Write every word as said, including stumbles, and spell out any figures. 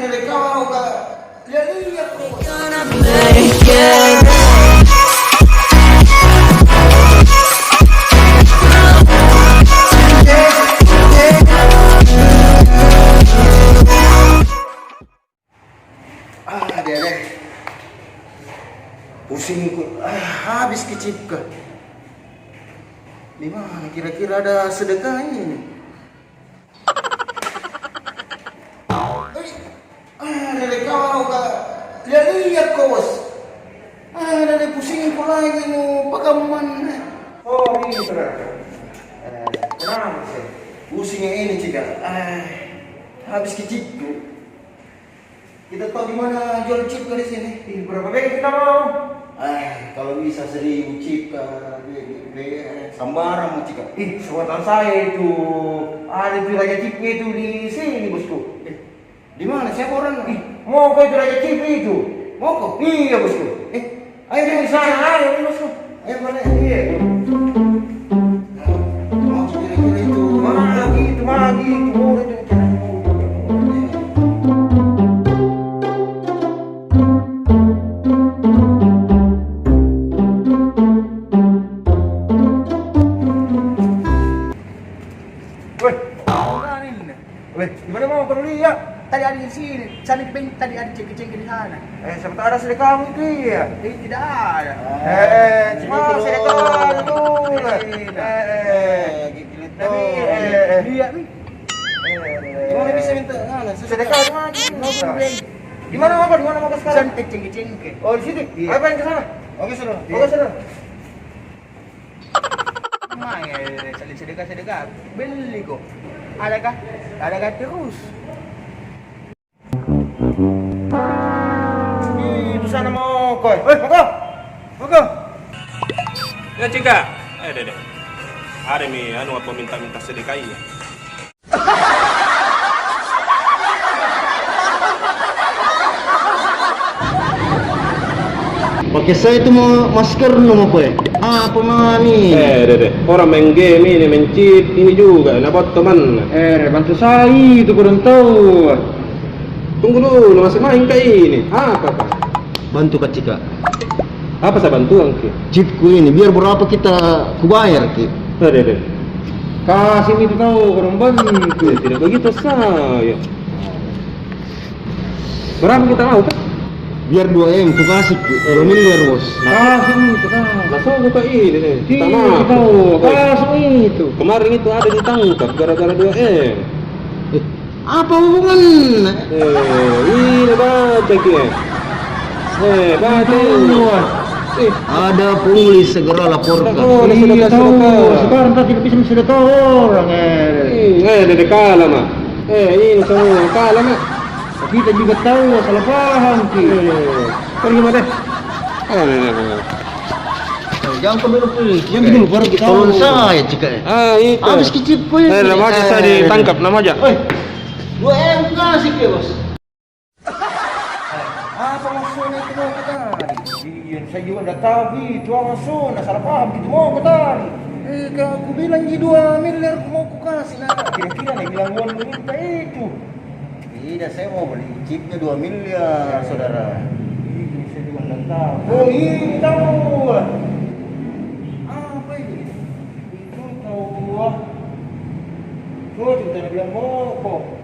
Kau ka lihat-lihat ko. Ah, deh, deh. Pusingku. Ah, habis ki chipka. Di mana kira-kira ada sedekah ini? Eh, ah, deh, deh, kau ka lihat-lihat ko, Bos. Ah, deh, deh, pusingku lagi mau pakaman. Oh, ini, Saudara. Eh, kenapa sih? Pusing ini, Cika. Ah, habis ki chipku. Kita tahu di mana jual chipka di sini? Ih, berapa bengkel kita mau? Eh, kalau bisa seribu chipka, be, be, be, sambarang mau chipka. Ih, sewatan saya itu. Ada itu raja chipnya itu di sini, Bosku. Eh, di mana? Siapa orang? Ih, mau kau itu raja chip itu. Mau kau? Iya, Bosku. Eh, ayo, di sana, ayo, Bosku. Ayo, mana? Iya. Mau kira-kira itu. Mana lagi itu, mana lagi itu? Oh, itu, itu, itu. Weh, mana ini? Weh, di mana mau kau dulu, ya? Tadi ada di sini, sana beng, tadi ada cengke-cengke di sana. Eh, siapa tahu ada sedekahmu itu, iya? Eh, tidak ada. Eh, cuma sedekah itu. Eh, eh. Tapi, eh, eh, lihat ni. Gimana bisa minta, ah, sedekah? Sedekah gimana? Di mana mau kau? Di mana mau kau sekarang? Sana cengke-cengke. Oh, di situ? Iya. Ayo, ke sana. Oke, sana. Oke, sana. Mana, eh, saling sedekah-sedekah. Beli ko. Adakah? Adakah terus? Ih, itu sana mau kau. Eh, mau kau? Mau kau? Ya, Cika. Eh, deh, deh. Ada mi, anu, apa minta-minta sedekah iya. Pakai saya itu mau masker nu mau kue. Apa mani? Eh, deh, deh. Orang main game ini, main chip ini juga. Nak buat teman. Eh, deh, bantu saya itu, kurang tahu. Tunggu dulu, masih main kah ini? Apa, Pak? Bantu ka, Cika. Apa saya bantu, Angki? Chipku ini, biar berapa kita kubayar ki. Deh, deh, deh. Kasih itu tahu, kurang bantu. Eh, tidak begitu saya. Berapa kita mau, Pak? Biar dua M, ku kasih ki. Dua miliar, Bos. Kasih itu, Pak. Langsung buka ini, eh. Kita mau. Kasih itu. Kemarin itu ada ditangkap gara-gara dua M. Eh, apa hubungan? Eh, ini baca ki. Eh, baca. Ada pungli, segera laporkan. Sudah, sudah, sudah. Sekarang tak tidak bisa, sudah tahu orang, eh. Hmm, eh, dede kalah, Mak. Eh, ini semua kalah, Mak. Kita juga tahu, salah paham ki. Eh, pergi, Mak, deh. Eh, deh, deh, deh. Jangan kau dulu, please. Jangan dulu, baru kita. Tolong saya, Cika, eh. Ah, itu. Habis ki chipku ini. Eh, nama aja saya ditangkap, nama aja. Oi. Dua M kasih ke, Bos. Apa maksudnya itu mau ke tadi? Iya, saya juga ndak tahu itu apa maksudnya. Salah paham itu mau ke tadi. Eh, kalau aku bilang ji dua miliar mau ku kasih, nah. Kira-kira dia bilang uang minta itu. Tidak, saya mau beli chipnya dua miliar, Saudara. Iya, saya juga ndak tahu. Oh, ini tahu. Apa ini? Itu tahu. Oh, itu tadi bilang mau kok.